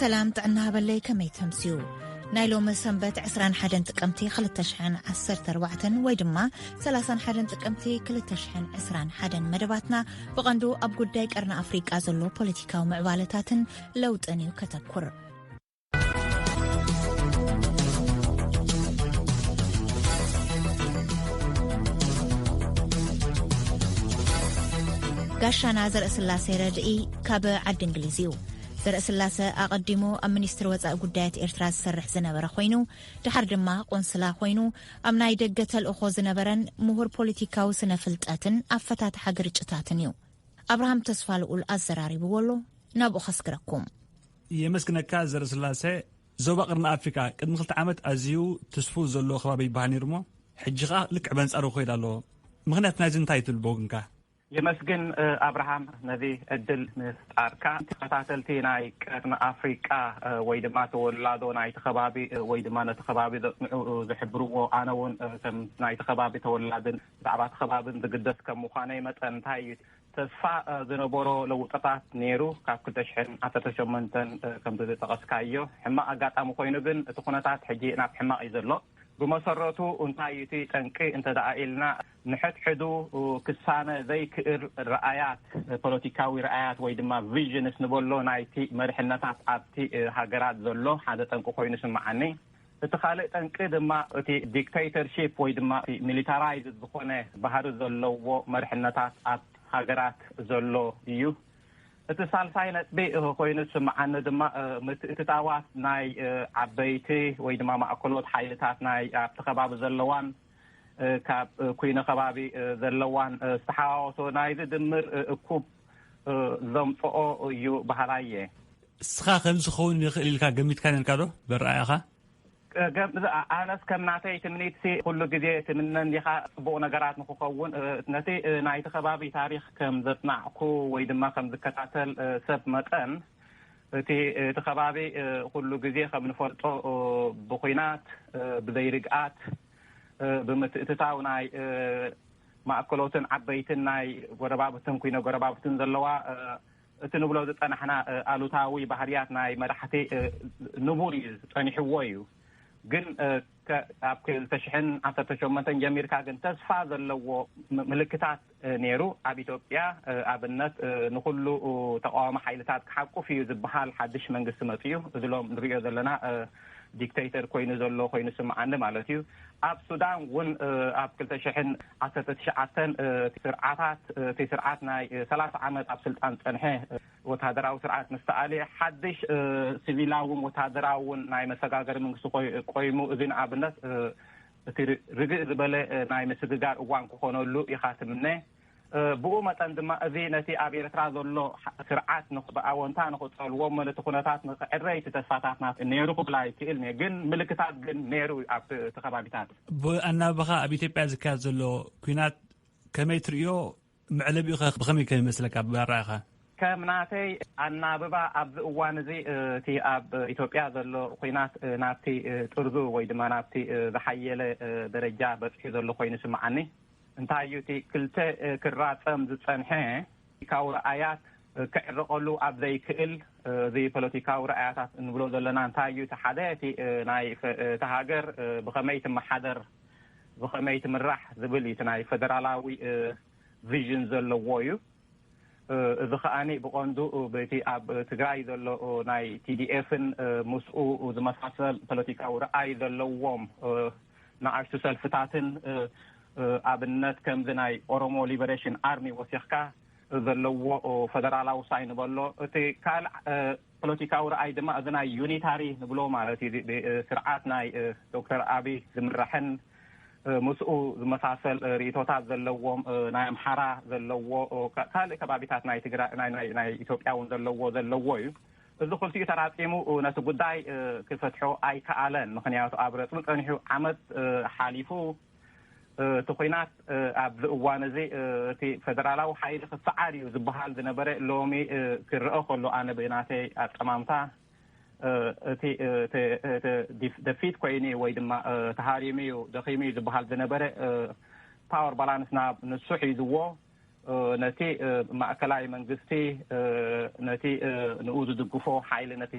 ሰላም ጥዕና ሃበለይ፣ ከመይ ተምስዩ? ናይ ሎሚ ሰንበት ዕስራን ሓደን ጥቅምቲ ክልተ ሽሕን ዓሰርተ ኣርባዕተን ወይ ድማ ሰላሳን ሓደን ጥቅምቲ ክልተ ሽሕን ዕስራን ሓደን መደባትና ብቐንዱ ኣብ ጉዳይ ቀርኒ ኣፍሪቃ ዘሎ ፖለቲካዊ ምዕባለታትን ለውጥን እዩ ከተኩር። ጋሻና ዘርእስላሴ ረድኢ ካብ ዓዲ እንግሊዝ እዩ። ዘርእስላሰ ኣቐዲሙ ኣብ ሚኒስትሪ ወጻኢ ጉዳያት ኤርትራ ዝሰርሕ ዝነበረ ኮይኑ፣ ድሓር ድማ ቆንስላ ኮይኑ፣ ኣብ ናይ ደገ ተልእኾ ዝነበረን ምሁር ፖለቲካዊ ስነ ፍልጠትን ኣፈታትሓ ግርጭታትን እዩ። ኣብርሃም ተስፋ ልኡል ኣዘራሪብዎ ኣሎ። ናብኡ ከስግረኩም። የመስግነካ ዘርእስላሰ። ዞባ ቅርኒ ኣፍሪካ ቅድሚ ክልተ ዓመት ኣዝዩ ትስፉው ዘሎ ከባቢ ይበሃል ነይሩ እሞ፣ ሕጂ ኸኣ ልክዕ በንጻሩ ክኸይድ ኣለዎ። ምኽንያት ናይዚ እንታይ ትብል ብወግንካ? የመስግን፣ እ፣ ኣብርሃም፣ ነዚ ዕድል ምፍጣርካ። ተኸታተልቲ ናይ ቀርኒ ኣፍሪቃ፣ እ፣ ወይ ድማ ተወላዶ ናይቲ ከባቢ፣ እ፣ ወይ ድማ ነቲ ከባቢ ዘጽንዑ፣ እ፣ ዝሕብርዎ፣ ኣነ እውን፣ እ፣ ከም ናይቲ ከባቢ ተወላድን ብዛዕባ እቲ ከባብን ዝግደስ ከም ምዃነይ መጠን፣ እንታይ እዩ ተስፋ፣ እ፣ ዝነበሮ ለውጥታት ነይሩ ካብ ክልተ ሽሕን ዓሰርተ ሸሞንተን፣ እ፣ ከምቲ ዝጠቐስካዮ። ሕማቕ ኣጋጣሚ ኮይኑ ግን እቲ ኩነታት ሕጂ ናብ ሕማቕ እዩ ዘሎ። ብመሰረቱ እንታይ እዩ እቲ ጠንቂ እንተ ደኣ ኢልና፣ ንሕድሕዱ ክሳነ ዘይክእል ረኣያት፣ ፖለቲካዊ ረኣያት ወይ ድማ ቪዥንስ ንበሎ ናይቲ መሪሕነታት ኣብቲ ሃገራት ዘሎ ሓደ ጠንቂ ኮይኑ ይስምዓኒ። እቲ ካልእ ጠንቂ ድማ እቲ ዲክቴተርሺፕ ወይ ድማ እቲ ሚሊታራይዝድ ዝኾነ ባህሪ ዘለዎ መሪሕነታት ኣብ ሃገራት ዘሎ እዩ። እቲ ሳልሳይ ነጥቢ ኮይኑ ዝስምዓኒ ድማ፣ እ፣ ምትእትታዋት ናይ፣ እ፣ ዓበይቲ ወይ ድማ ማእከሎት ሓይልታት ናይ ኣብቲ ከባቢ ዘለዋን፣ እ፣ ካብ፣ እ፣ ኩይነ ከባቢ፣ እ፣ ዘለዋን፣ እ፣ ዝተሓዋወሶ ናይዚ ድምር፣ እ፣ እኩብ፣ እ፣ ዘምጽኦ እዩ በሃላይ እየ። እስኻ ከምዚ ክኸውን ይኽእል ኢልካ ገሚትካ ነርካ ዶ? በረኣያኻ? ገም-፣ ኣነስ ከም ናተይ ትምኒትሲ ኩሉ ግዜ ትምነን ዲኻ ጽቡቕ ነገራት ንክኸውን፣ እ፣ ነቲ፣ እ፣ ናይቲ ከባቢ ታሪኽ ከም ዘጽናዕኩ ወይ ድማ ከም ዝከታተል፣ እ፣ ሰብ መጠን፣ እቲ፣ እቲ ከባቢ፣ እ፣ ኩሉ ግዜ ከም ንፈልጦ፣ እ፣ ብኹናት፣ እ፣ ብዘይርግኣት፣ እ፣ ብምትእትታው ናይ፣ እ፣ ማእከሎትን ዓበይትን ናይ ጎረባብትን ኩይነ ጎረባብትን ዘለዋ፣ እ፣ እቲ ንብሎ ዝጸናሕና፣ እ፣ ኣሉታዊ ባህርያት ናይ መራሕቲ፣ እ፣ ንቡር እዩ፣ ጸኒሕዎ እዩ። ግን፣ እ፣ ከ-፣ ኣብ ክልተ ሽሕን ዓሰርተ ሸሞንተን ጀሚርካ ግን ተስፋ ዘለዎ ም-፣ ምልክታት፣ እ፣ ነይሩ። ኣብ ኢትዮጵያ፣ እ፣ ኣብነት፣ እ፣ ንኹሉ፣ እ፣ ተቃዋሚ ሓይልታት ክሓቁፍ እዩ ዝበሃል ሓድሽ መንግስቲ መጽኡ። እዚ ሎም ንሪኦ ዘለና፣ እ፣ ዲክቴተር ኮይኑ ዘሎ ኮይኑ ስምዓኒ ማለት እዩ። ኣብ ሱዳን እውን፣ እ፣ ኣብ ክልተ ሽሕን ዓሰርተ ትሽዓተን፣ እ፣ እቲ ስርዓታት፣ እ፣ እቲ ስርዓት ናይ፣ እ፣ ሰላሳ ዓመት ኣብ ስልጣን ጸንሐ፣ እ፣ ወተሃደራዊ ስርዓት ምስ ተኣልየ፣ ሓድሽ፣ እ፣ ሲቪላውን ወተሃደራውን ናይ መሰጋገሪ መንግስቲ ኮይ-፣ ቆይሙ፣ እዚ ንኣብነት፣ እ፣ እቲ ር-፣ ርግእ ዝበለ፣ እ፣ ናይ ምስግጋር እዋን ክኾነሉ ኢኻ ትምነ። እ፣ ብኡ መጠን ድማ እዚ ነቲ ኣብ ኤርትራ ዘሎ ሓ-፣ ስርዓት ንኽ-፣ ብኣወንታ ንኽጸልዎ እሞ ነቲ ኩነታት ንኽዕረ እቲ ተስፋታትና ነይሩ ክብላ ይክእል እየ። ግን ምልክታት ግን ነይሩ ኣብቲ፣ እቲ ከባቢታት። ብኣናብባኻ ኣብ ኢትዮጵያ ዝካየድ ዘሎ ኲናት ከመይ ትርእዮ? መዕለቢኡ ኸ ብኸመይ ከም ይመስለካ ብኣረኣእያኻ? ከም ናተይ ኣናብባ ኣብዚ እዋን እዚ፣ እ፣ እቲ ኣብ ኢትዮጵያ ዘሎ ኲናት፣ እ፣ ናብቲ፣ እ፣ ጥርዙ ወይ ድማ ናብቲ፣ እ፣ ዝሓየለ፣ እ፣ ደረጃ በጺሑ ዘሎ ኮይኑ ይስምዓኒ። እንታይ እዩ እቲ ክልተ፣ እ፣ ክራጸም ዝጸንሐ ፖለቲካዊ ረኣያት፣ እ፣ ክዕረቐሉ ኣብ ዘይክእል፣ እ፣ እዚ ፖለቲካዊ ረኣያታት እንብሎ ዘለና እንታይ እዩ? እቲ ሓደ እቲ፣ እ፣ ናይ ፈ-፣ እ፣ እታ ሃገር፣ እ፣ ብኸመይ ትመሓደር፣ ብኸመይ ትምራሕ ዝብል እዩ። እቲ ናይ ፈደራላዊ፣ እ፣ ቪዥን ዘለዎ እዩ። እ፣ እዚ ከኣኒ ብቐንዱ፣ እ፣ በቲ ኣብ ትግራይ ዘሎ፣ እ፣ ናይ ቲ ዲ ኤፍን፣ እ፣ ምስኡ ዝመሳሰል ፖለቲካዊ ረኣይ ዘለዎም፣ እ፣ ንኣሽቱ ሰልፍታትን፣ እ፣ እ፣ ኣብነት ከምዚ ናይ ኦሮሞ ሊበሬሽን ኣርሚ ወሲኽካ ዘለዎ፣ እ፣ ፈደራላዊ ሳይ ንበሎ። እቲ ካልእ፣ እ፣ ፖለቲካዊ ረኣይ ድማ እዚ ናይ ዩኒታሪ ንብሎ ማለት እዩ። ብ-፣ እ፣ ስርዓት ናይ፣ እ፣ ዶክተር ኣቢይ ዝምራሕን እ፣ ምስኡ ዝመሳሰል፣ እ፣ ርእይቶታት ዘለዎም፣ እ፣ ናይ ኣምሓራ ዘለዎ፣ እ፣ ካ-፣ ካልእ ከባቢታት ናይ ትግራይ፣ ናይ፣ ናይ፣ ናይ ኢትዮጵያ እውን ዘለዎ፣ ዘለዎ እዩ። እዚ ክልቲኡ ተራጺሙ፣ እ፣ ነቲ ጉዳይ፣ እ፣ ክፈትሖ ኣይከኣለን። ምኽንያቱ ኣብ ረጽሚ ጸኒሑ ዓመት፣ እ፣ ሓሊፉ፣ እ፣ እቲ ኲናት፣ እ፣ ኣብዚ እዋን እዚ፣ እ፣ እቲ ፈደራላዊ ሓይሊ ክሰዓር እዩ ዝበሃል ዝነበረ ሎሚ፣ እ፣ ክረአ ከሎ ኣነ ብናተይ ኣጠማምታ፣ እ፣ እቲ፣ እ፣ እቲ፣ እቲ ዲፍ-፣ ደፊት ኮይኑ ወይ ድማ፣ እ፣ ተሃሪሙ እዩ፣ ደኺሙ እዩ ዝበሃል ዝነበረ፣ እ፣ ፓወር ባላንስ ናብ ንሱ ሒዝዎ፣ ነቲ ማእከላይ መንግስቲ፣ ነቲ ንኡ ዝድግፎ ሓይሊ፣ ነቲ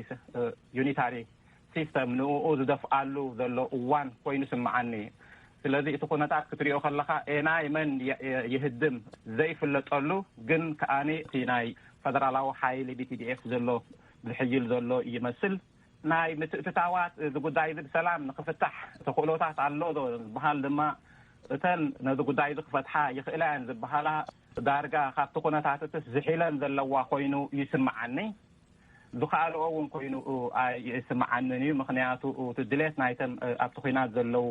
ዩኒታሪ ሲስተም ንኡ ዝደፍኣሉ ዘሎ እዋን ኮይኑ ስምዓኒ። ስለዚ እቲ ኩነታት ክትሪኦ ከለኻ፣ ኤናይ መን ይህድም ዘይፍለጠሉ፣ ግን ከኣኒ እቲ ናይ ፈደራላዊ ሓይሊ ቢቲዲኤፍ ዘሎ ዝሕይል ዘሎ ይመስል። ናይ ምትእትታዋት እዚ ጉዳይ እዚ ብሰላም ንክፍታሕ ተኽእሎታት ኣሎ ዶ ዝበሃል ድማ፣ እተን ነዚ ጉዳይ እዚ ክፈትሓ ይኽእላ እየን ዝበሃላ ዳርጋ ካብቲ ኩነታት እትስ ዝሒለን ዘለዋ ኮይኑ ይስምዓኒ። ዝኸኣልኦ እውን ኮይኑ ይስምዓንን እዩ። ምኽንያቱ እቲ ድሌት ናይተን ኣብቲ ኩናት ዘለዉ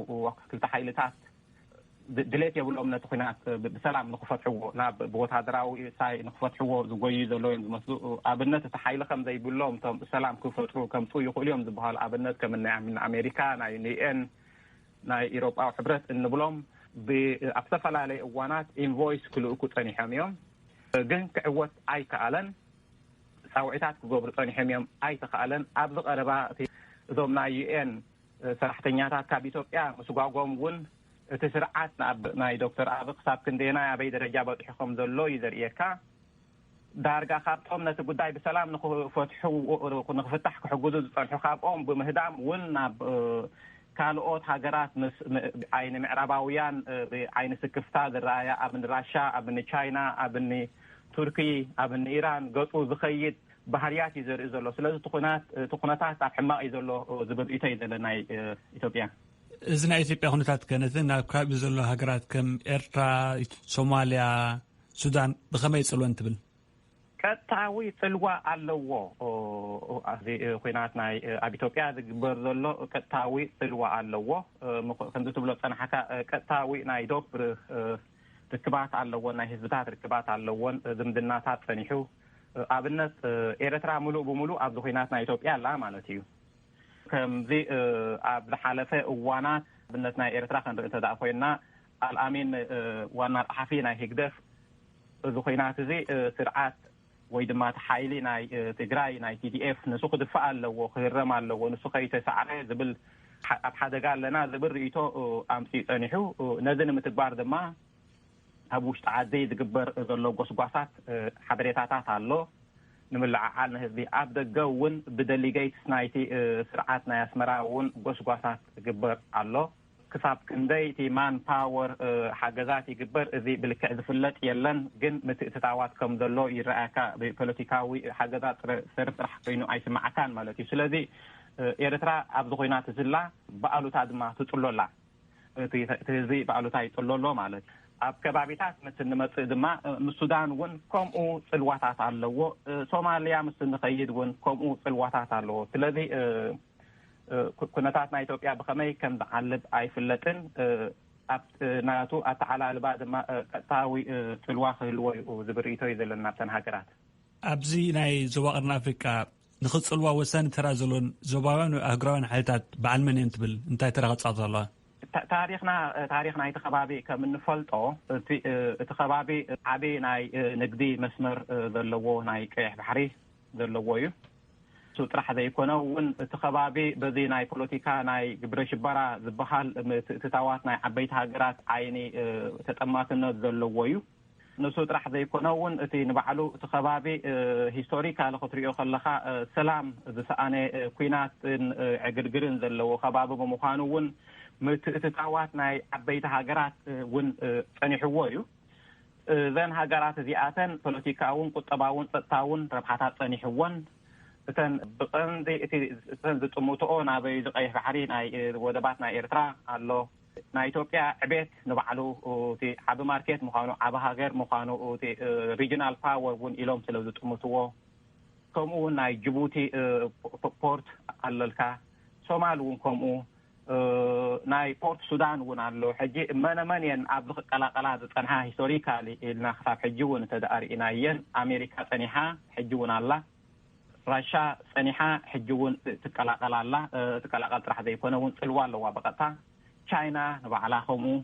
ክልተ ሓይልታት ድሌት የብሎም ነቲ ኩናት ብሰላም ንክፈትሕዎ፣ ናብ ብወታደራዊ ሳይ ንክፈትሕዎ ዝጎዩ ዘለዉ እዮም ዝመስሉ። ኣብነት እቲ ሓይሊ ከም ዘይብሎም እቶም ሰላም ክፈጥሩ ከምፅኡ ይኽእሉ እዮም ዝበሃሉ ኣብነት ከም ናይ ኣሜሪካ፣ ናይ ዩኤን፣ ናይ ኢሮጳዊ ሕብረት እንብሎም ኣብ ዝተፈላለየ እዋናት ኢንቮይስ ክልእኩ ፀኒሖም እዮም። ግን ክዕወት ኣይከኣለን። ፃውዒታት ክገብሩ ፀኒሖም እዮም፣ ኣይተኸኣለን። ኣብዚ ቀረባ እቲ እዞም ናይ ዩኤን ሰራሕተኛታት ካብ ኢትዮጵያ ምስጓጎም እውን እቲ ስርዓት ናብ ናይ ዶክተር ኣብ ክሳብ ክንደየናይ ኣበይ ደረጃ በፂሑ ከም ዘሎ እዩ ዘርእየካ። ዳርጋ ካብቶም ነቲ ጉዳይ ብሰላም ንክፈትሑ ንክፍታሕ ክሕግዙ ዝፀንሑ ካብኦም ብምህዳም እውን ናብ ካልኦት ሃገራት ምስ ዓይኒ ምዕራባውያን ብዓይኒ ስክፍታ ዝረኣያ ኣብ ራሻ፣ ኣብ ቻይና፣ ኣብ ቱርኪ፣ ኣብ ኢራን ገፁ ዝኸይድ ባህርያት እዩ ዘርኢ ዘሎ። ስለዚ እቲ ኩነታት ኣብ ሕማቕ እዩ ዘሎ ዝብል ርእይቶ እዩ ዘሎ ናይ ኢትዮጵያ። እዚ ናይ ኢትዮጵያ ኩነታት ከ ነቲ ናብ ከባቢ ዘሎ ሃገራት ከም ኤርትራ፣ ሶማልያ፣ ሱዳን ብኸመይ ይጽልወን ትብል? ቀጥታዊ ጽልዋ ኣለዎ። እዚ ኩናት ናይ ኣብ ኢትዮጵያ ዝግበር ዘሎ ቀጥታዊ ጽልዋ ኣለዎ። ከምዚ ትብሎ ጸናሕካ ቀጥታዊ ናይ ዶብ ርክባት ኣለዎ፣ ናይ ህዝብታት ርክባት ኣለዎን ዝምድናታት ጸኒሑ። ኣብነት ኤርትራ ሙሉእ ብሙሉእ ኣብዚ ኩናት ናይ ኢትዮጵያ ኣላ ማለት እዩ። ከምዚ ኣብ ዝሓለፈ እዋናት ኣብነት ናይ ኤርትራ ክንርኢ እንተ ኮይና ኣልኣሚን ዋና ጸሓፊ ናይ ህግደፍ እዚ ኩናት እዚ ስርዓት ወይ ድማ እቲ ሓይሊ ናይ ትግራይ ናይ ቲዲኤፍ ንሱ ክድፋእ ኣለዎ፣ ክህረም ኣለዎ፣ ንሱ ከይተሳዕረ ዝብል ኣብ ሓደጋ ኣለና ዝብል ርእይቶ ኣምፅኡ ጸኒሑ። ነዚ ንምትግባር ድማ ኣብ ውሽጢ ዓዲ ዝግበር ዘሎ ጎስጓሳት ሓበሬታታት ኣሎ። ንምልዕዓል ንህዝቢ ኣብ ደገ እውን ብደሊገይትስ ናይቲ ስርዓት ናይ ኣስመራ እውን ጎስጓሳት ዝግበር ኣሎ። ክሳብ ክንደይ እቲ ማን ፓወር ሓገዛት ይግበር፣ እዚ ብልክዕ ዝፍለጥ የለን። ግን ምትእትታዋት ከም ዘሎ ይረኣየካ። ብፖለቲካዊ ሓገዛት ሰሪ ስራሕ ኮይኑ ኣይስማዓካን ማለት እዩ። ስለዚ ኤርትራ ኣብዚ ኮይና ትዝላ፣ ብኣሉታ ድማ ትጽሎ ኣላ። እቲ ህዝቢ ብኣሉታ ይጽሎ ኣሎ ማለት። ኣብ ከባቢታት ምስ እንመጽእ ድማ ምስ ሱዳን እውን ከምኡ ጽልዋታት ኣለዎ። ሶማልያ ምስ እንኸይድ እውን ከምኡ ጽልዋታት ኣለዎ። ስለዚ ኩነታት ናይ ኢትዮጵያ ብኸመይ ከም ዝዓልብ ኣይፍለጥን። ኣብ ናቱ ኣተዓላልባ ድማ ቀጥታዊ ጽልዋ ክህልዎ እዩ ዝብል ርእይቶ እዩ ዘለና ኣብተን ሃገራት። ኣብዚ ናይ ዞባ ቀርኒ ኣፍሪቃ ንኽጽልዋ ወሳኒ ተራ ዘለዎን ዞባውያን ወይ ኣህጉራውያን ሓይልታት በዓል መን እየን ትብል? እንታይ ተራ ክጻወታ ኣለዋ? ታሪኽና፣ ታሪኽ ናይቲ ከባቢ ከም እንፈልጦ፣ እቲ ከባቢ ዓቢ ናይ ንግዲ መስመር ዘለዎ ናይ ቀይሕ ባሕሪ ዘለዎ እዩ። እሱ ጥራሕ ዘይኮነ እውን እቲ ከባቢ በዚ ናይ ፖለቲካ ናይ ግብረ ሽበራ ዝበሃል ምትእትታዋት ናይ ዓበይቲ ሃገራት ዓይኒ ተጠማትነት ዘለዎ እዩ። ንሱ ጥራሕ ዘይኮነ እውን እቲ ንባዕሉ እቲ ከባቢ ሂስቶሪካል ክትሪኦ ከለኻ ሰላም ዝሰኣነ ኩናትን ዕግርግርን ዘለዎ ከባቢ ብምዃኑ እውን ምትእትታዋት ናይ ዓበይቲ ሃገራት እውን ጸኒሕዎ እዩ። እዘን ሃገራት እዚኣተን ፖለቲካውን ቁጠባውን ጸጥታውን ረብሓታት ጸኒሕዎን እተን ብቐንዲ እቲ እተን ዝጥምትኦ ናበይ እዚ ቀይሕ ባሕሪ ናይ ወደባት ናይ ኤርትራ ኣሎ። ናይ ኢትዮጵያ ዕቤት ንባዕሉ እቲ ዓቢ ማርኬት ምዃኑ፣ ዓቢ ሃገር ምዃኑ፣ እቲ ሪጅናል ፓወር እውን ኢሎም ስለ ዝጥምትዎ፣ ከምኡ እውን ናይ ጅቡቲ ፖርት ኣለልካ፣ ሶማል እውን ከምኡ፣ ናይ ፖርት ሱዳን እውን ኣሎ። ሕጂ መነ መን እየን ኣብዚ ክቀላቀላ ዝጸንሓ ሂስቶሪካሊ ኢልና ክሳብ ሕጂ እውን እንተ ደኣ ርኢናየን፣ ኣሜሪካ ጸኒሓ ሕጂ እውን ኣላ። ራሻ ጸኒሓ ሕጂ እውን ትቀላቐል ኣላ። ትቀላቐል ጥራሕ ዘይኮነ እውን ጽልዋ ኣለዋ ብቐጥታ። ቻይና ንባዕላ ከምኡ።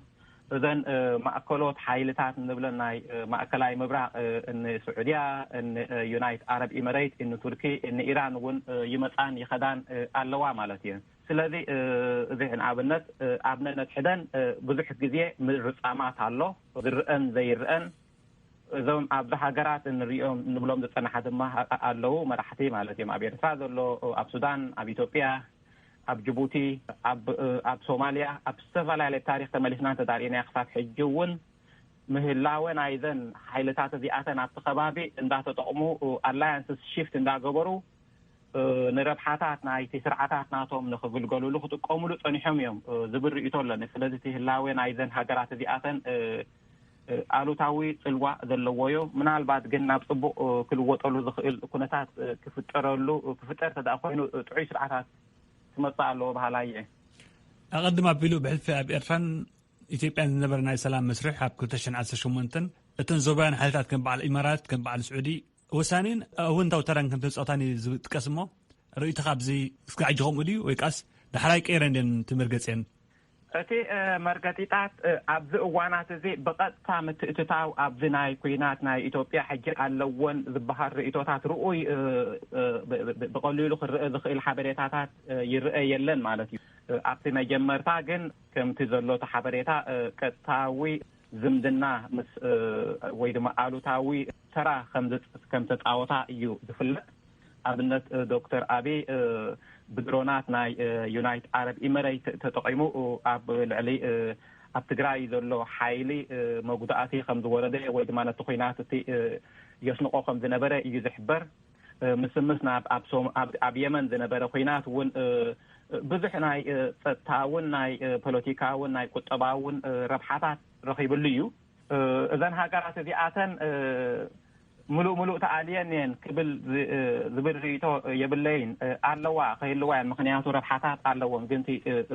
እዘን ማእከሎት ሓይልታት እንብለን ናይ ማእከላይ ምብራቕ፣ እኒ ስዑድያ፣ እኒ ዩናይት ኣረብ ኢመሬት፣ እኒ ቱርኪ፣ እኒ ኢራን እውን ይመጻን ይኸዳን ኣለዋ ማለት እዩ። ስለዚ እዚ ንኣብነት ኣብ ነነትሕደን ብዙሕ ግዜ ምርጻማት ኣሎ፣ ዝርአን ዘይርአን። እዞም ኣብዚ ሃገራት እንሪኦም እንብሎም ዝጸናሓ ድማ ኣለዉ፣ መራሕቲ ማለት እዮም። ኣብ ኤርትራ ዘሎ፣ ኣብ ሱዳን፣ ኣብ ኢትዮጵያ፣ ኣብ ጅቡቲ፣ ኣብ ኣብ ሶማልያ፣ ኣብ ዝተፈላለየ ታሪኽ ተመሊስና እንተዳርእናዮ ክሳብ ሕጂ እውን ምህላወ ናይዘን ሓይልታት እዚኣተን ኣብቲ ከባቢ እንዳተጠቕሙ፣ ኣላያንስስ ሽፍት እንዳገበሩ ንረብሓታት ናይቲ ስርዓታት ናቶም ንክግልገሉሉ ክጥቀሙሉ ጸኒሖም እዮም ዝብል ርእይቶ ኣለኒ። ስለዚ እቲ ህላወ ናይዘን ሃገራት እዚኣተን ኣሉታዊ ጽልዋ ዘለዎ እዩ። ምናልባት ግን ናብ ጽቡቕ ክልወጠሉ ዝኽእል ኩነታት ክፍጠረሉ ክፍጠር ተደኣ ኮይኑ ጥዑይ ስርዓታት ክመጽእ ኣለዎ በሃላይ እየ። ኣቐድም ኣቢሉ ብሕልፊ ኣብ ኤርትራን ኢትዮጵያን ዝነበረ ናይ ሰላም መስርሕ ኣብ ክልተ ሽሕን ዓሰርተ ሸሞንተን እተን ዞባውያን ሓይልታት ከም በዓል ኢማራት ከም በዓል ስዑዲ ወሳኒን ኣወንታዊ ተራን ከም ተጻወታን እዩ ዝጥቀስ እሞ ርእይትኻ ኣብዚ እስካዕ ሕጂ ከምኡ ድዩ ወይ ከኣስ ዳሕራይ ቀይረ እንድን ትምርገጽየን? እቲ መርገጺታት ኣብዚ እዋናት እዚ ብቐጥታ ምትእትታው ኣብዚ ናይ ኩናት ናይ ኢትዮጵያ ሕጂ ኣለዎን ዝበሃል ርእይቶታት ርኡይ ብቐሊሉ ክረአ ዝኽእል ሓበሬታታት ይረአ የለን ማለት እዩ። ኣብቲ መጀመርታ ግን ከምቲ ዘሎ እቲ ሓበሬታ ቀጥታዊ ዝምድና ምስ ወይ ድማ ኣሉታዊ ተራ ከም ተፃወታ እዩ ዝፍለጥ። ኣብነት ዶክተር ኣቢ ብድሮናት ናይ ዩናይት ዓረብ ኢመረይት ተጠቂሙ ኣብ ልዕሊ ኣብ ትግራይ ዘሎ ሓይሊ መጉዳእቲ ከም ዝወረደ ወይ ድማ ነቲ ኩናት እቲ የስንቆ ከም ዝነበረ እዩ ዝሕበር። ምስምስ ናብ ኣብ የመን ዝነበረ ኩናት እውን ብዙሕ ናይ ፀጥታውን ናይ ፖለቲካውን ናይ ቁጠባውን ረብሓታት ረኺብሉ እዩ። እዘን ሃገራት እዚኣተን ምሉእ ምሉእ ተኣልየን እየን ክብል ዝብል ርእይቶ የብለይን። ኣለዋ ክህልዋ እየን፣ ምክንያቱ ረብሓታት ኣለዎም፣ ግን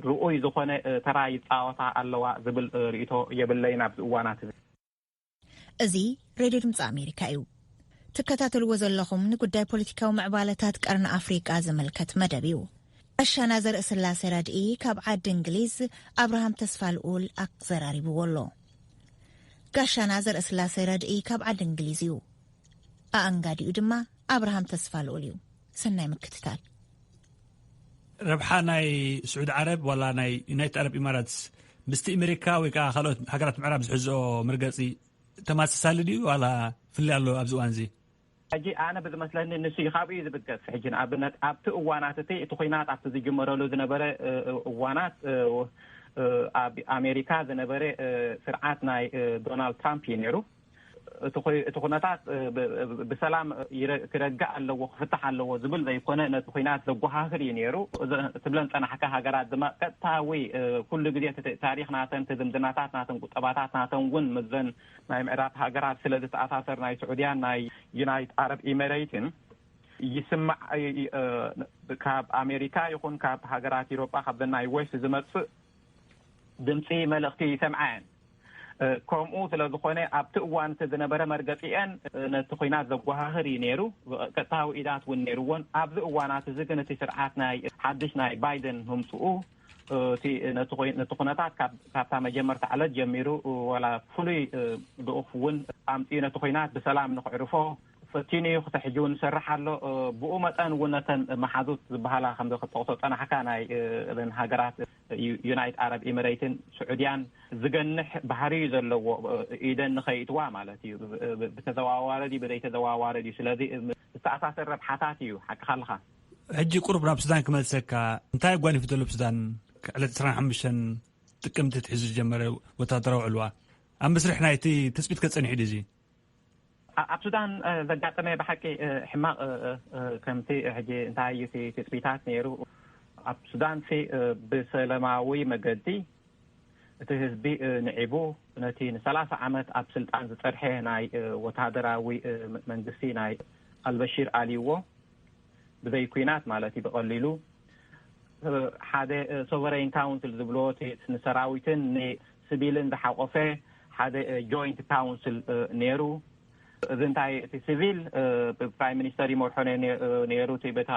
ርኡይ ዝኾነ ተራ ይፃወታ ኣለዋ ዝብል ርእይቶ የብለይን ኣብዚ እዋናት እዚ። እዚ ሬድዮ ድምፂ ኣሜሪካ እዩ። ትከታተልዎ ዘለኹም ንጉዳይ ፖለቲካዊ ምዕባለታት ቀርኒ ኣፍሪቃ ዝምልከት መደብ እዩ። ጋሻና ዘርእስላሴ ረድኢ ካብ ዓዲ እንግሊዝ ኣብርሃም ተስፋ ልኡል ኣዘራሪብዎ ኣሎ። ጋሻና ዘርእስላሴ ረድኢ ካብ ዓዲ እንግሊዝ እዩ። ኣኣንጋዲኡ ድማ ኣብርሃም ተስፋ ልኡል እዩ። ሰናይ ምክትታል። ረብሓ ናይ ስዑድ ዓረብ ዋላ ናይ ዩናይትድ ዓረብ ኢማራትስ ምስቲ ኣሜሪካ ወይ ከዓ ካልኦት ሃገራት ምዕራብ ዝሕዝኦ መርገፂ ተማሳሳሊ ድዩ ዋላ ፍልይ ኣሎ ኣብዚ እዋን እዚ? ሕጂ ኣነ ብዝመስለኒ ንሱ እዩ ካብኡ እዩ ዝብገስ። ሕጂ ንኣብነት ኣብቲ እዋናት እቲ እቲ ኩናት ኣብቲ ዝጅመረሉ ዝነበረ እዋናት ኣብ ኣሜሪካ ዝነበረ ስርዓት ናይ ዶናልድ ትራምፕ እዩ ነይሩ። እቲ ኩነታት ብሰላም ክረግእ ኣለዎ ክፍታሕ ኣለዎ ዝብል ዘይኮነ ነቲ ኩናት ዘጓሃህር እዩ ነይሩ። ትብለን ፀናሕካ ሃገራት ድማ ቀጥታዊ ኩሉ ግዜ ታሪክ ናተን ዝምድናታት ናተን ቁጠባታት ናተን እውን ምዘን ናይ ምዕራብ ሃገራት ስለ ዝተኣሳሰር ናይ ስዑድያን ናይ ዩናይት ዓረብ ኢሜሬትን ይስማዕ። ካብ ኣሜሪካ ይኹን ካብ ሃገራት ኢሮጳ ካብ ናይ ዌስት ዝመፅእ ድምፂ መልእኽቲ ይሰምዓ እየን። ከምኡ ስለ ዝኾነ ኣብቲ እዋን እቲ ዝነበረ መርገፂአን ነቲ ኩናት ዘጓሃህር እዩ ነይሩ። ቀጥታዊ ኢዳት እውን ነይርዎን ኣብዚ እዋናት እዚ ግን እቲ ስርዓት ናይ ሓድሽ ናይ ባይደን ምምፅኡ እቲ ነቲ ኩነታት ካብታ መጀመርታ ዕለት ጀሚሩ ዋላ ፍሉይ ልኡኽ እውን ኣምፅኡ ነቲ ኩናት ብሰላም ንክዕርፎ ፈቲኑ እዩ። ክሳብ ሕጂ እውን ይሰርሕ ኣሎ። ብኡ መጠን እውን ነተን መሓዙት ዝበሃላ ከም ክጠቕሶ ፀናሕካ ናይ እዘን ሃገራት ዩናይት ዓረብ ኢሚሬትን ስዑድያን ዝገንሕ ባህሪ እዩ ዘለዎ። ኢደን ንኸይእትዋ ማለት እዩ። ብተዘዋዋሪ ድዩ ብዘይተዘዋዋሪ ድዩ? ስለዚ ዝተኣሳሰር ረብሓታት እዩ። ሓቅኻ ኣለኻ። ሕጂ ቁሩብ ናብ ሱዳን ክመልሰካ። እንታይ ኣጓኒፉ ዘሎ ብሱዳን ዕለት ዕስራን ሓሙሽተን ጥቅምቲ ትሒዙ ዝጀመረ ወታደራዊ ዕልዋ ኣብ መስርሕ ናይቲ ትፅቢት ከፀኒሑ ድዩ? ኣብ ሱዳን ዘጋጠመ ብሓቂ ሕማቕ ከምቲ ሕጂ እንታይ እዩ እቲ ትፅቢታት ነይሩ። ኣብ ሱዳን ሲ ብሰላማዊ መገዲ እቲ ህዝቢ ንዒቡ ነቲ ንሰላሳ ዓመት ኣብ ስልጣን ዝፀርሐ ናይ ወታደራዊ መንግስቲ ናይ ኣልበሺር ኣልይዎ ብዘይ ኩናት ማለት እዩ። ብቐሊሉ ሓደ ሶቨረይን ካውንስል ዝብልዎ ንሰራዊትን ንስቢልን ዝሓቆፈ ሓደ ጆይንት ካውንስል ነይሩ። እዚ እንታይ እቲ ሲቪል ፕራይም ሚኒስተር ይመርሖ ነይሩ። እቲ ቤት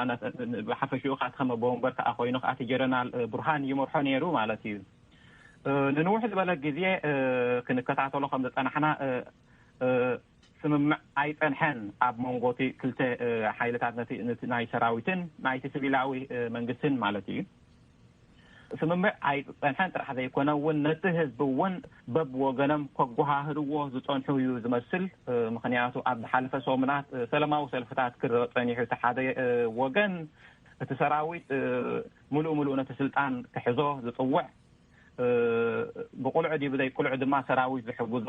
ብሓፈሽኡ ካቲ ከም ኣቦ ወንበር ከዓ ኮይኑ ከዓ እቲ ጀነራል ቡርሃን ይመርሖ ነይሩ ማለት እዩ። ንንውሕ ዝበለ ግዜ ክንከታተሎ ከም ዝፀናሕና ስምምዕ ኣይፀንሐን ኣብ መንጎ እቲ ክልተ ሓይልታት ነቲ ናይ ሰራዊትን ናይቲ ሲቪላዊ መንግስትን ማለት እዩ። ስምምዕ ኣይጸንሐን ጥራሕ ዘይኮነ እውን ነቲ ህዝቢ እውን በብወገኖም ከጓሃህርዎ ዝጸንሑ እዩ ዝመስል። ምኽንያቱ ኣብ ዝሓለፈ ሰሙናት ሰላማዊ ሰልፍታት ክረአ ጸኒሑ፣ እቲ ሓደ ወገን እቲ ሰራዊት ምሉእ ምሉእ ነቲ ስልጣን ክሕዞ ዝጽውዕ፣ ብቁልዑ ድዩ ብዘይ ቁልዑ ድማ ሰራዊት ዝሕግዞ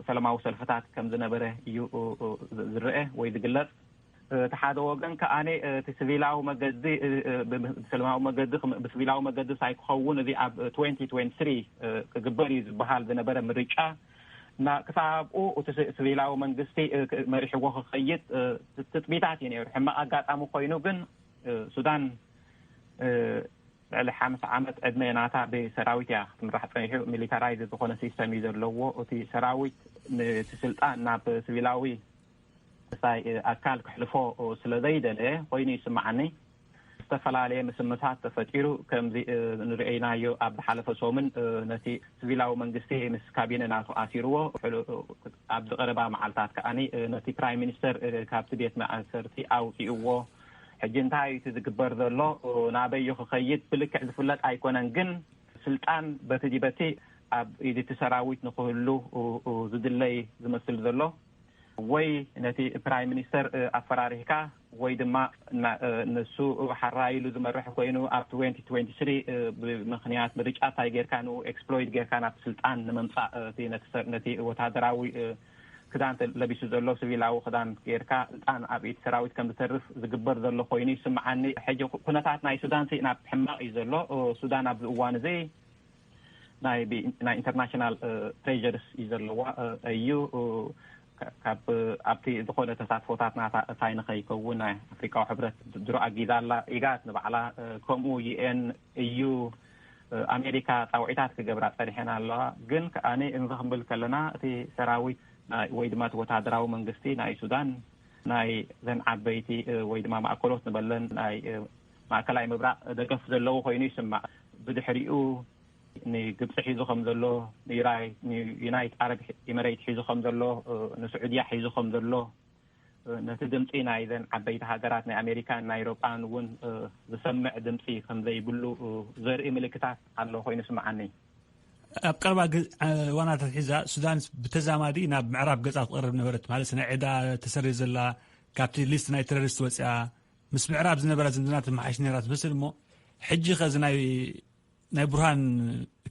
ሰላማዊ ሰልፍታት ከም ዝነበረ እዩ ዝረአ ወይ ዝግለጽ። እቲ ሓደ ወገን ከኣ እቲ ስቪላዊ መገዲ፣ ብሰላማዊ መገዲ፣ ብስቪላዊ መገዲ ሳይክኸውን እዚ ኣብ ትወንቲ ትወንቲ ስሪ ክግበር እዩ ዝበሃል ዝነበረ ምርጫ፣ ክሳብ ኣብኡ እቲ ስቪላዊ መንግስቲ መሪሕዎ ክኸይድ ትፅቢታት እዩ ነይሩ። ሕማቕ ኣጋጣሚ ኮይኑ ግን ሱዳን ልዕሊ ሓምሳ ዓመት ዕድመ ናታ ብሰራዊት እያ ክትምራሕ ፀኒሑ። ሚሊታራይዝ ዝኾነ ሲስተም እዩ ዘለዎ። እቲ ሰራዊት ነቲ ስልጣን ናብ ስቪላዊ ሳይ ኣካል ክሕልፎ ስለ ዘይደለ ኮይኑ ይስምዓኒ። ዝተፈላለየ ምስምሳት ተፈጢሩ ከምዚ ንርእይናዮ ኣብ ዝሓለፈ ሰሙን ነቲ ስቪላዊ መንግስቲ ምስ ካቢነ ናቱ ኣሲርዎ። ኣብዚ ቀረባ መዓልታት ከኣ ነቲ ፕራይም ሚኒስተር ካብቲ ቤት ማእሰርቲ ኣውፂእዎ። ሕጂ እንታይ እቲ ዝግበር ዘሎ ናበይ ክኸይድ ብልክዕ ዝፍለጥ ኣይኮነን። ግን ስልጣን በቲ ዲበቲ ኣብ ኢድቲ ሰራዊት ንክህሉ ዝድለይ ዝመስል ዘሎ። ወይ ነቲ ፕራይም ሚኒስተር ኣፈራሪሕካ ወይ ድማ ንሱ ሓራይሉ ዝመርሕ ኮይኑ ኣብ ትወንቲ ትወንቲ ስሪ ብምክንያት ምርጫ እንታይ ጌርካ ንኡ ኤክስፕሎይት ጌርካ ናብቲ ስልጣን ንምምፃእ ነቲ ወታደራዊ ክዳን ለቢሱ ዘሎ ስቪላዊ ክዳን ጌርካ ስልጣን ኣብ ኢድ ሰራዊት ከም ዝተርፍ ዝግበር ዘሎ ኮይኑ ይስምዓኒ። ሕጂ ኩነታት ናይ ሱዳን ናብ ሕማቕ እዩ ዘሎ። ሱዳን ኣብዚ እዋን እዚ ናይ ኢንተርናሽናል ፕሬርስ እዩ ዘለዋ እዩ። ካብ ኣብቲ ዝኾነ ተሳትፎታት ናታ እታይ ንኸይከውን ናይ ኣፍሪካዊ ሕብረት ድሮ ኣጊዛ ኣላ። ኢጋት ንባዕላ ከምኡ ዩኤን እዩ። ኣሜሪካ ፃውዒታት ክገብራ ፀኒሐን ኣለዋ። ግን ከኣ እንዚ ክንብል ከለና እቲ ሰራዊት ወይ ድማ እቲ ወታደራዊ መንግስቲ ናይ ሱዳን ናይ ዘን ዓበይቲ ወይ ድማ ማእከሎት ንበለን ናይ ማእከላይ ምብራቕ ደገፍ ዘለዎ ኮይኑ ይስማዕ። ብድሕሪኡ ንግብፂ ሒዙ ከም ዘሎ፣ ንዩናይት ዓረብ ኢመሬት ሒዙ ከም ዘሎ፣ ንስዑድያ ሒዙ ከም ዘሎ፣ ነቲ ድምፂ ናይዘን ዓበይቲ ሃገራት ናይ ኣሜሪካን ናይ ኤውሮጳን እውን ዝሰምዕ ድምፂ ከም ዘይብሉ ዘርኢ ምልክታት ኣሎ ኮይኑ ስምዓኒ። ኣብ ቀረባ እዋናት ሒዛ ሱዳን ብተዛማዲ ናብ ምዕራብ ገፃ ትቐርብ ነበረት። ማለት ናይ ዕዳ ተሰሪ ዘላ፣ ካብቲ ሊስት ናይ ተረሪስት ወፅያ፣ ምስ ምዕራብ ዝነበራ ዝምድና ትመሓሽ ነራ ትመስል። እሞ ሕጂ ከዚ ናይ ናይ ቡርሃን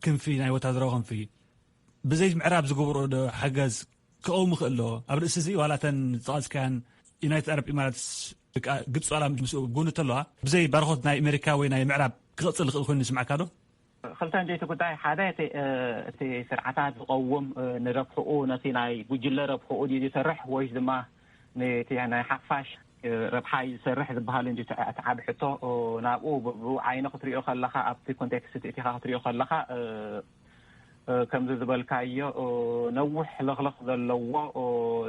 ክንፊ፣ ናይ ወታደራዊ ክንፊ ብዘይ ምዕራብ ዝገብሮ ዶ ሓገዝ ክቐውም ይኽእል ዶ? ኣብ ርእሲ እዚ ዋላ እተን ዝጠቐስካያን ዩናይትድ ኣረብ ኢማራትስ ግብፂ ዋላ ምስ ጎኒ ተለዋ ብዘይ ባርኾት ናይ ኣሜሪካ ወይ ናይ ምዕራብ ክቕፅል ይኽእል ኮይኑ ይስምዓካ ዶ? ክልተ እንጂ እቲ ጉዳይ ሓደ እቲ ስርዓታት ዝቐውም ንረብሕኡ ነቲ ናይ ጉጅለ ረብሕኡ ድዩ ዝሰርሕ ወይስ ድማ ነቲ ናይ ሓፋሽ ረብሓ እዩ ዝሰርሕ ዝበሃል እንጂ እቲ ዓብ ሕቶ ናብኡ ብኡ ዓይኒ ክትሪኦ ከለኻ ኣብቲ ኮንቴክስት እቲኻ ክትሪኦ ከለኻ ከምዚ ዝበልካዮ ነውሕ ለኽለኽ ዘለዎ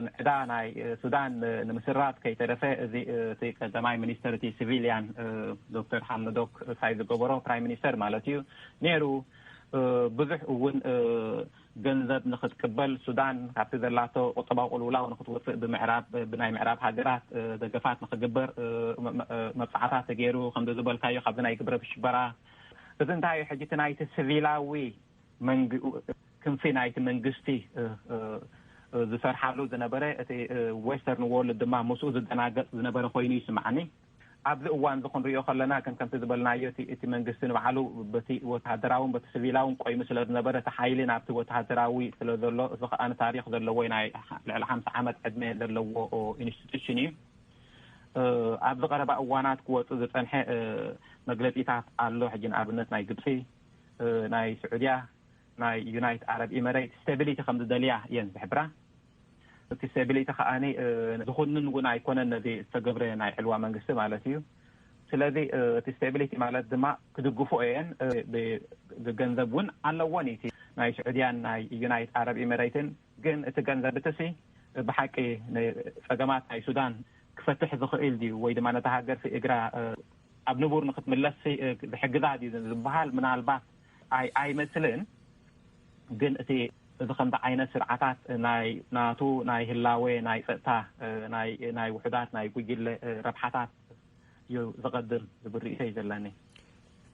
ንዕዳ ናይ ሱዳን ንምስራዝ ከይተረፈ እዚ እቲ ቀዳማይ ሚኒስተር እቲ ሲቪልያን ዶክተር ሓምዶክ ሳይ ዝገበሮ ፕራይም ሚኒስተር ማለት እዩ ነይሩ። ብዙሕ እውን ገንዘብ ንክትቅበል ሱዳን ካብቲ ዘላቶ ቁጠባዊ ቅልውላው ንክትወፅእ ብምዕራብ ብናይ ምዕራብ ሃገራት ደገፋት ንክግበር መብፃዕታት ተገይሩ ከምዚ ዝበልካዮ ካብዚ ናይ ግብረ ብሽበራ እዚ እንታይ እዩ ሕጂ እቲ ናይቲ ሲቪላዊ ክንፊ ናይቲ መንግስቲ ዝሰርሓሉ ዝነበረ እቲ ዌስተርን ዎርልድ ድማ ምስኡ ዝደናገፅ ዝነበረ ኮይኑ ይስማዓኒ። ኣብዚ እዋን እዚ ክንሪኦ ከለና ግን ከምቲ ዝበልናዮ እቲ መንግስቲ ንባዕሉ በቲ ወተሃደራውን በቲ ስቪላውን ቆይሙ ስለ ዝነበረ እቲ ሓይሊ ናብቲ ወተሃደራዊ ስለ ዘሎ እዚ ከዓ ንታሪክ ዘለዎ ናይ ልዕሊ ሓምሳ ዓመት ዕድመ ዘለዎ ኢንስቲቱሽን እዩ። ኣብዚ ቀረባ እዋናት ክወፁ ዝፀንሐ መግለፂታት ኣሎ። ሕጂ ንኣብነት ናይ ግብፂ፣ ናይ ስዑድያ፣ ናይ ዩናይት ዓረብ ኢመሬት ስቴቢሊቲ ከም ዝደልያ እየን ዝሕብራ። እቲ ስቴቢሊቲ ከዓኒ ዝኹንን እውን ኣይኮነን ነዚ ዝተገብረ ናይ ዕልዋ መንግስቲ ማለት እዩ። ስለዚ እቲ ስቴቢሊቲ ማለት ድማ ክድግፎ እየን ብገንዘብ እውን ኣለዎን እቲ ናይ ስዑድያን ናይ ዩናይት ዓረብ ኢመሬትን። ግን እቲ ገንዘብ እትሲ ብሓቂ ንፀገማት ናይ ሱዳን ክፈትሕ ዝኽእል ድዩ ወይ ድማ ነታ ሃገር እግራ ኣብ ንቡር ንክትምለስ ዝሕግዛ ድዩ ዝበሃል ምናልባት ኣይመስልን። ግን እቲ እዚ ከምዚ ዓይነት ስርዓታት ናይ ናቱ ናይ ህላወ ናይ ፀጥታ ናይ ውሕዳት ናይ ጉጅለ ረብሓታት እዩ ዝቐድም ዝብል ርእይቶ እዩ ዘለኒ።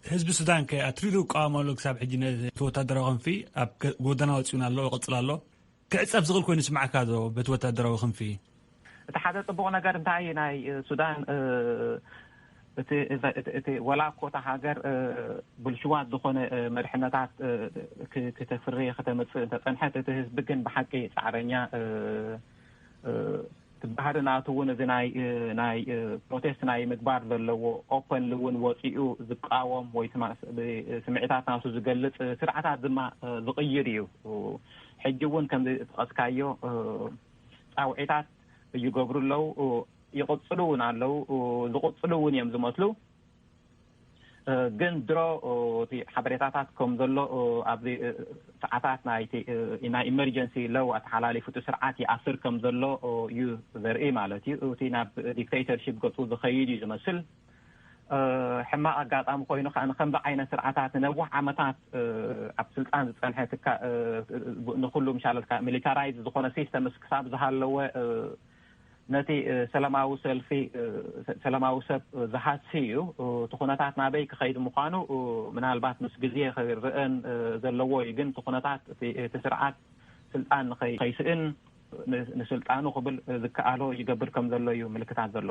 ህዝቢ ሱዳን ከ ኣትሪሩ ይቃወም ኣሎ። ክሳብ ሕጂ ነቲ ወታደራዊ ክንፊ ኣብ ከ- ጎደና ወጺኡን ኣሎ፣ ይቕጽል ኣሎ። ክዕጸፍ ዝኽእል ኮይኑ ይስምዓካ ዶ በቲ ወታደራዊ ክንፊ? እቲ ሓደ ጽቡቕ ነገር እንታይ እዩ? ናይ እ፣ ሱዳን እ፣ እቲ እቲ- እቲ- እቲ ወላ እኮ እታ ሃገር እ፣ ብልሽዋት ዝኾነ እ፣ መድሕነታት እ፣ ክ- ክተፍሪ ከተምጽእ እንተጸንሐት፣ እቲ ህዝቢ ግን ብሓቂ ጻዕረኛ እ፣ እ፣ እቲ ባህሪ ናቱ እውን እዚ ናይ እ፣ ናይ እ፣ ፕሮቴስት ናይ ምግባር ዘለዎ፣ ኦፐንሊ እውን ወፂኡ ዝቃወም ወይ ትማ- ብ- ስምዒታት ናቱ ዝገልፅ እ፣ ስርዓታት ድማ እ፣ ዝቕይር እዩ። ሕጂ እውን ከምዚ ዝጠቐስካዮ እ፣ ፃውዒታት ይገብሩ ኣለዉ። ይቕፅሉ እውን ኣለዉ። ዝቕፅሉ እውን እዮም ዝመስሉ። እ፣ ግን ድሮ እ፣ እቲ ሓበሬታታት ከም ዘሎ እ፣ ኣብዚ እ፣ ሰዓታት ናይቲ እ፣ ናይ ኢመርጀንሲ ለው ኣተሓላሊፉ እቲ ስርዓት ይኣስር ከም ዘሎ እ፣ እዩ ዘርኢ ማለት እዩ። እቲ ናብ ዲክቴተርሺፕ ገፁ ዝኸይድ እዩ ዝመስል። እ፣ ሕማቕ ኣጋጣሚ ኮይኑ ከዓ ንከምዚ ዓይነት ስርዓታት ንነዊሕ ዓመታት እ፣ ኣብ ስልጣን ዝፀንሐ ትካ እ፣ ንኩሉ ምሻለልካ ሚሊታራይዝ ዝኾነ ሲስተምስ ክሳብ ዝሃለወ እ፣ ነቲ እ፣ ሰላማዊ ሰልፊ እ፣ ሰ- ሰላማዊ ሰብ እ፣ ዝሃሲ እዩ። እ፣ እቲ ኩነታት ናበይ ክኸይድ ምዃኑ እ፣ ምናልባት ምስ ግዜ ክርአን እ፣ ዘለዎ እዩ። ግን እቲ ኩነታት እቲ እቲ ስርዓት ስልጣን ንኸይ- ከይስእን ን- ንስልጣኑ ክብል እ፣ ዝከኣሎ ይገብር ከም ዘሎ እዩ ምልክታት ዘሎ።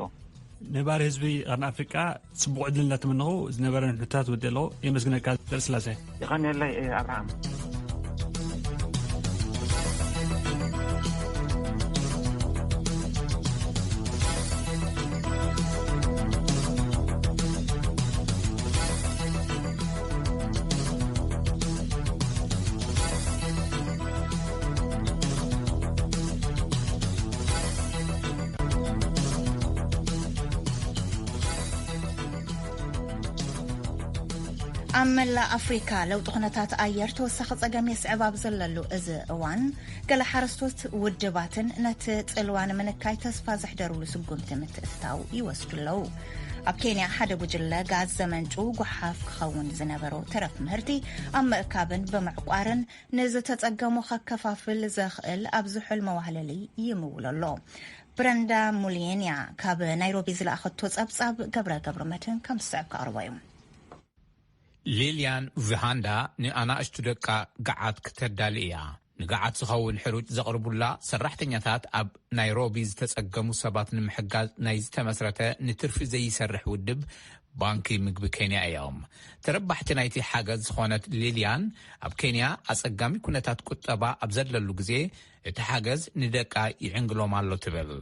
ነባሪ ህዝቢ ቀርኒ ኣፍሪቃ ጽቡቕ ዕድል እናተመነኹ ዝነበረን ሕቶታት ወዲ ኣለኹ። የመስግነካ ደርስላሴ። ይቐንየለይ እ፣ ኣብርሃም። ኣብ መላእ ኣፍሪካ ለውጢ ኩነታት ኣየር ተወሳኺ ጸገም የስዕብ ኣብ ዘለሉ እዚ እዋን፣ ገለ ሓረስቶት ውድባትን ነቲ ጽልዋ ንምንካይ ተስፋ ዘሕደሩሉ ስጉምቲ ምትእትታው ይወስዱ ኣለዉ። ኣብ ኬንያ ሓደ ጉጅለ ጋዝ ዘመንጩ ጓሓፍ ክኸውን ዝነበሮ ተረፍ ምህርቲ ኣብ ምእካብን ብምዕቋርን ንዝተጸገሙ ከከፋፍል ዘኽእል ኣብ ዝሑል መዋህለሊ ይምውል ኣሎ። ብረንዳ ሙልየንያ ካብ ናይሮቢ ዝለኣኸቶ ጸብጻብ ገብረ ገብረ መድህን ከም ዝስዕብ ከቕርቦ እዩ። ሊልያን ቪሃንዳ ንኣናእሽቱ ደቃ ገዓት ክተዳሊ እያ። ንገዓት ዝኸውን ሕሩጭ ዘቕርቡላ ሰራሕተኛታት ኣብ ናይሮቢ ዝተጸገሙ ሰባት ንምሕጋዝ ናይ ዝተመስረተ ንትርፊ ዘይሰርሕ ውድብ ባንኪ ምግቢ ኬንያ እዮም። ተረባሕቲ ናይቲ ሓገዝ ዝኾነት ሊልያን ኣብ ኬንያ ኣጸጋሚ ኩነታት ቁጠባ ኣብ ዘለሉ ግዜ እቲ ሓገዝ ንደቃ ይዕንግሎም ኣሎ ትብል።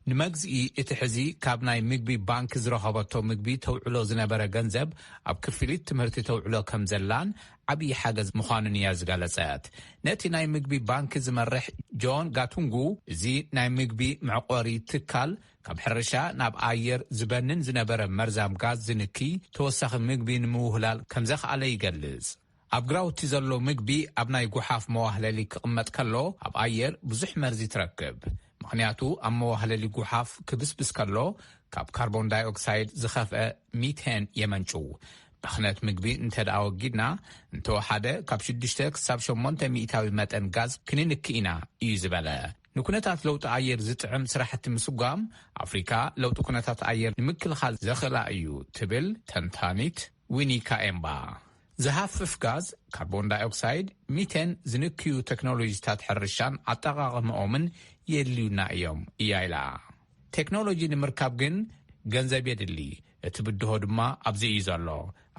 ንመግዝኢ እቲ ሕዚ ካብ ናይ ምግቢ ባንክ ዝረኸበቶ ምግቢ ተውዕሎ ዝነበረ ገንዘብ ኣብ ክፍሊት ትምህርቲ ተውዕሎ ከም ዘላን ዓብዪ ሓገዝ ምዃኑን እያ ዝገለጸት። ነቲ ናይ ምግቢ ባንክ ዝመርሕ ጆን ጋቱንጉ፣ እዚ ናይ ምግቢ መዕቆሪ ትካል ካብ ሕርሻ ናብ ኣየር ዝበንን ዝነበረ መርዛም ጋዝ ዝንኪ ተወሳኺ ምግቢ ንምውህላል ከም ዘኽኣለ ይገልጽ። ኣብ ግራውቲ ዘሎ ምግቢ ኣብ ናይ ጉሓፍ መዋህለሊ ክቕመጥ ከሎ ኣብ ኣየር ብዙሕ መርዚ ትረክብ። ምኽንያቱ ኣብ መዋህለሊ ጉሓፍ ክብስብስ ከሎ ካብ ካርቦን ዳይኦክሳይድ ዝኸፍአ ሚቴን የመንጩ። ብኽነት ምግቢ እንተ ደኣ ወጊድና፣ እንተወሓደ ካብ ሽዱሽተ ክሳብ ሸሞንተ ሚእታዊ መጠን ጋዝ ክንንኪ ኢና እዩ ዝበለ። ንኩነታት ለውጢ ኣየር ዝጥዕም ስራሕቲ ምስጓም ኣፍሪካ ለውጢ ኩነታት ኣየር ንምክልኻል ዘኽእላ እዩ ትብል ተንታኒት ዊኒ ካኤምባ። ዝሃፍፍ ጋዝ፣ ካርቦን ዳይኦክሳይድ፣ ሚቴን ዝንክዩ ቴክኖሎጂታት ሕርሻን ኣጠቓቕምኦምን የድልዩና እዮም እያ ኢላ። ቴክኖሎጂ ንምርካብ ግን ገንዘብ የድሊ። እቲ ብድሆ ድማ ኣብዚ እዩ ዘሎ።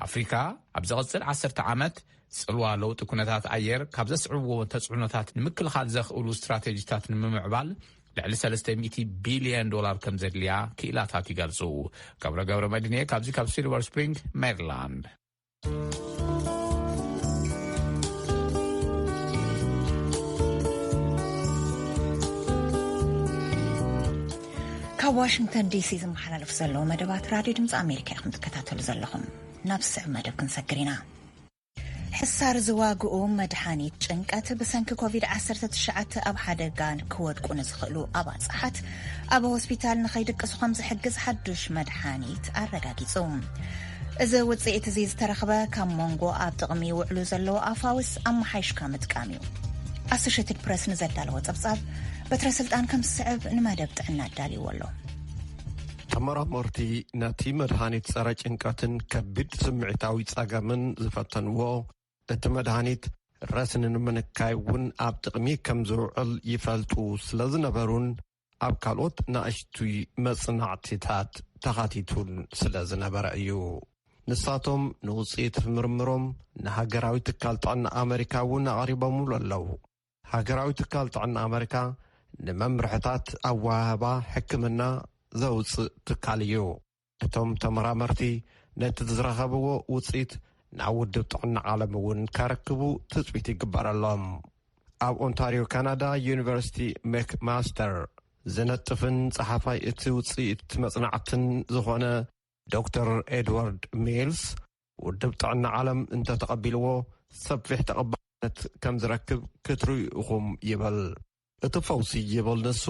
ኣፍሪካ ኣብ ዝቕጽል ዓሰርተ ዓመት ጽልዋ ለውጢ ኩነታት ኣየር ካብ ዘስዕብዎ ተጽዕኖታት ንምክልኻል ዘኽእሉ ስትራቴጂታት ንምምዕባል ልዕሊ ሰለስተ ሚእቲ ቢልዮን ዶላር ከም ዘድልያ ክኢላታት ይገልጹ። ገብረ ገብረ መድህንየ ካብዚ ካብ ሲልቨር ስፕሪንግ ሜሪላንድ። ካብ ዋሽንግተን ዲሲ ዝመሓላለፍ ዘለዉ መደባት ራድዮ ድምፂ ኣሜሪካ ኢኹም ትከታተሉ ዘለኹም። ናብ ስዕብ መደብ ክንሰግር ኢና። ሕሳር ዝዋግኡ መድሓኒት ጭንቀት ብሰንኪ ኮቪድ ዓሰርተ ትሽዓተ ኣብ ሓደጋ ክወድቁ ንዝኽእሉ ኣባፅሓት ኣብ ሆስፒታል ንኸይድቅሱ ከም ዝሕግዝ ሓዱሽ መድሓኒት ኣረጋጊጹ። እዚ ውፅኢት እዚ ዝተረኽበ ካብ መንጎ ኣብ ጥቕሚ ይውዕሉ ዘለዉ ኣፋውስ ኣመሓይሽካ ምጥቃም እዩ። ኣሶሽትድ ፕረስ ንዘዳለዎ ጸብጻብ በትረ ስልጣን ከም ዝስዕብ ንመደብ ጥዕና ኣዳልይዎ ኣሎ። ተመራመርቲ ነቲ መድሃኒት ጸረ ጭንቀትን ከቢድ ስምዒታዊ ጸገምን ዝፈተንዎ፣ እቲ መድሃኒት ረስኒ ንምንካይ እውን ኣብ ጥቕሚ ከም ዝውዕል ይፈልጡ ስለ ዝነበሩን ኣብ ካልኦት ናእሽቱይ መጽናዕቲታት ተኻቲቱን ስለ ዝነበረ እዩ። ንሳቶም ንውጽኢት ምርምሮም ንሃገራዊ ትካል ጥዕና ኣመሪካ እውን ኣቕሪቦምሉ ኣለዉ። ሃገራዊ ትካል ጥዕና ኣመሪካ ንመምርሕታት ኣወሃህባ ሕክምና ዘውጽእ ትካል እዩ። እቶም ተመራመርቲ ነቲ ዝረኸብዎ ውጽኢት ናብ ውድብ ጥዕና ዓለም እውን ከረክቡ ትጽቢት ይግበረሎም። ኣብ ኦንታሪዮ ካናዳ ዩኒቨርሲቲ ሜክማስተር ዝነጥፍን ጸሓፋይ እቲ ውጽኢት መጽናዕትን ዝኾነ ዶክተር ኤድዋርድ ሚልስ፣ ውድብ ጥዕና ዓለም እንተተቐቢልዎ ሰፊሕ ተቐባልነት ከም ዝረክብ ክትርእዩ ኢኹም ይብል። እቲ ፈውሲ ይብል ንሱ፣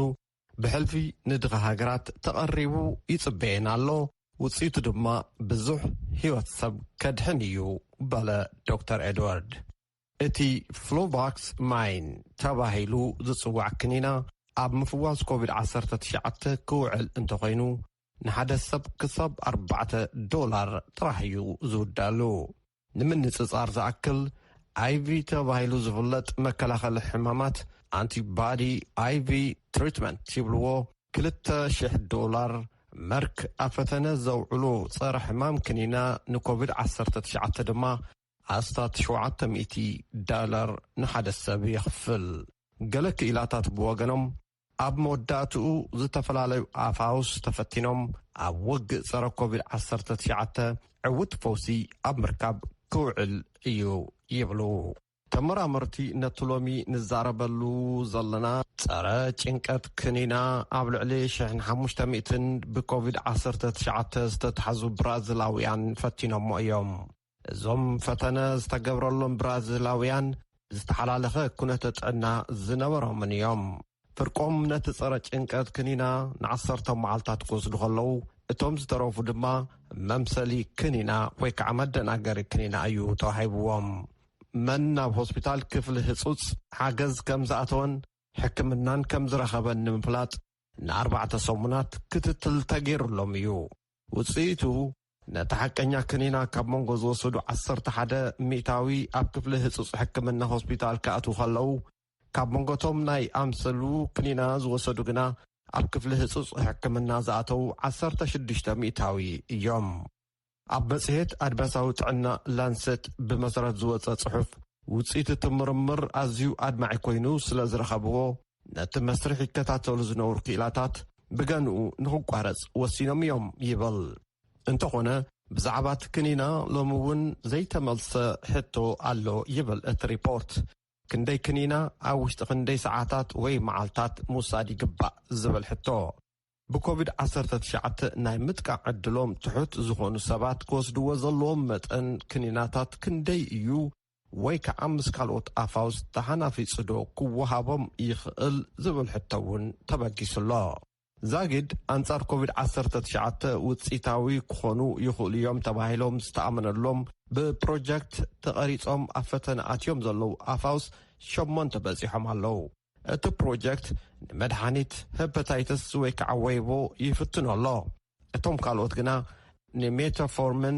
ብሕልፊ ንድኻ ሃገራት ተቐሪቡ ይጽበየን ኣሎ፣ ውጽኢቱ ድማ ብዙሕ ህይወት ሰብ ከድሕን እዩ፣ በለ ዶክተር ኤድዋርድ። እቲ ፍሎቫክስ ማይን ተባሂሉ ዝጽዋዕ ክኒና ኣብ ምፍዋስ ኮቪድ ዓሰርተ ትሽዓተ ክውዕል እንተኾይኑ፣ ንሓደ ሰብ ክሳብ ኣርባዕተ ዶላር ጥራሕ እዩ ዝውዳሉ። ንምንጽጻር ዝኣክል፣ ኣይቪ ተባሂሉ ዝፍለጥ መከላኸሊ ሕማማት፣ ኣንቲባዲ ኣይቪ ትሪትመንት ይብልዎ፣ ክልተ ሽሕ ዶላር መርክ ኣብ ፈተነ ዘውዕሉ ጸረ ሕማም ክኒና ንኮቪድ ዓሰርተ ትሽዓተ ድማ ኣስታት ሸውዓተ ሚእቲ ዳላር ንሓደ ሰብ የኽፍል። ገለ ክኢላታት ብወገኖም፣ ኣብ መወዳእትኡ ዝተፈላለዩ ኣፋውስ ተፈቲኖም ኣብ ውግእ ጸረ ኮቪድ ዓሰርተ ትሽዓተ ዕውት ፈውሲ ኣብ ምርካብ ክውዕል እዩ ይብሉ። ተመራመርቲ ነቲ ሎሚ ንዛረበሉ ዘለና ጸረ ጭንቀት ክኒና ኣብ ልዕሊ ሽሕን ሓሙሽተ ሚእትን ብኮቪድ ዓሰርተ ትሽዓተ ዝተታሕዙ ብራዚላውያን ፈቲኖሞ እዮም። እዞም ፈተነ ዝተገብረሎም ብራዚላውያን ዝተሓላለኸ ኩነተ ጥዕና ዝነበሮምን እዮም። ፍርቆም ነቲ ጸረ ጭንቀት ክኒና ንዓሰርተ መዓልታት ክወስዱ ከለዉ፣ እቶም ዝተረፉ ድማ መምሰሊ ክኒና ወይ ከዓ መደናገሪ ክኒና እዩ ተዋሂብዎም። መን ናብ ሆስፒታል ክፍሊ ህጹጽ ሓገዝ ከም ዝኣተወን ሕክምናን ከም ዝረኸበን ንምፍላጥ ንኣርባዕተ ሰሙናት ክትትል ተገይሩሎም እዩ። ውጽኢቱ፣ ነቲ ሓቀኛ ክኒና ካብ መንጎ ዝወሰዱ ዓሰርተ ሓደ ሚእታዊ ኣብ ክፍሊ ህጹጽ ሕክምና ሆስፒታል ክኣትዉ ከለዉ፣ ካብ መንጎቶም ናይ ኣምሰሉ ክኒና ዝወሰዱ ግና ኣብ ክፍሊ ህጹጽ ሕክምና ዝኣተዉ ዓሰርተ ሽዱሽተ ሚእታዊ እዮም። ኣብ መጽሔት ኣድባሳዊ ጥዕና ላንሰት ብመሰረት ዝወጸ ጽሑፍ፣ ውጽኢት እቲ ምርምር ኣዝዩ ኣድማዒ ኮይኑ ስለ ዝረኸብዎ፣ ነቲ መስርሕ ይከታተሉ ዝነበሩ ክኢላታት ብገንኡ ንኽቋረጽ ወሲኖም እዮም ይብል። እንተኾነ፣ ብዛዕባ እቲ ክኒና ሎሚ እውን ዘይተመልሰ ሕቶ ኣሎ ይብል እቲ ሪፖርት። ክንደይ ክኒና ኣብ ውሽጢ ክንደይ ሰዓታት ወይ መዓልታት ምውሳድ ይግባእ ዝብል ሕቶ። ብኮቪድ ዓሰርተ ትሽዓተ ናይ ምጥቃዕ ዕድሎም ትሑት ዝኾኑ ሰባት ክወስድዎ ዘለዎም መጠን ክኒናታት ክንደይ እዩ? ወይ ከዓ ምስ ካልኦት ኣፋውስ ተሓናፊጹ ዶ ክወሃቦም ይኽእል ዝብል ሕቶ እውን ተበጊሱ ኣሎ። ዛጊድ ኣንጻር ኮቪድ ዓሰርተ ትሽዓተ ውጽኢታዊ ክኾኑ ይኽእሉ እዮም ተባሂሎም ዝተኣመነሎም ብፕሮጀክት ተቐሪጾም ኣብ ፈተነ ኣትዮም ዘለዉ ኣፋውስ ሸሞንተ በጺሖም ኣለዉ። እቲ ፕሮጀክት ንመድሓኒት ሄፓታይተስ ወይ ከዓ ወይቦ ይፍትኖ ኣሎ። እቶም ካልኦት ግና ንሜታፎርምን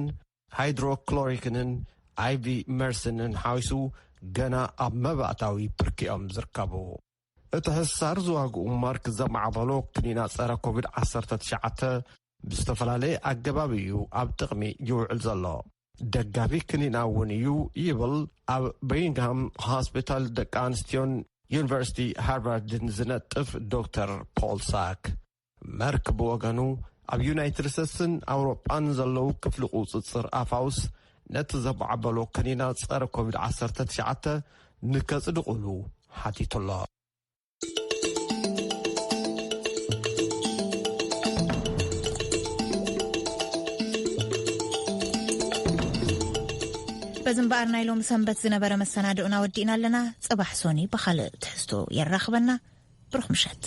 ሃይድሮክሎሪክንን ኣይቪ መርስንን ሓዊሱ ገና ኣብ መባእታዊ ብርኪ እዮም ዝርከቡ። እቲ ሕሳር ዝዋግኡ ማርክ ዘማዕበሎ ክኒና ጸረ ኮቪድ ዓሰርተ ትሽዓተ ብዝተፈላለየ ኣገባብ እዩ ኣብ ጥቕሚ ይውዕል ዘሎ። ደጋፊ ክኒና እውን እዩ ይብል ኣብ በሪንግሃም ሆስፒታል ደቂ ኣንስትዮን ዩኒቨርሲቲ ሃርቫርድን ዝነጥፍ ዶክተር ፖል ሳክ። መርክ ብወገኑ ኣብ ዩናይትድ ስቴትስን ኣውሮጳን ዘለዉ ክፍሊ ቁጽጽር ኣፋውስ ነቲ ዘማዕበሎ ክኒና ጸረ ኮቪድ ዓሰርተ ትሽዓተ ንከጽድቑሉ ሓቲቱ ኣሎ። በዚ እምበኣር ናይ ሎሚ ሰንበት ዝነበረ መሰናድኦና ወዲእና ኣለና። ጽባሕ ሶኒ ብኻልእ ትሕዝቶ የራኽበና። ብሩኽ ምሸት።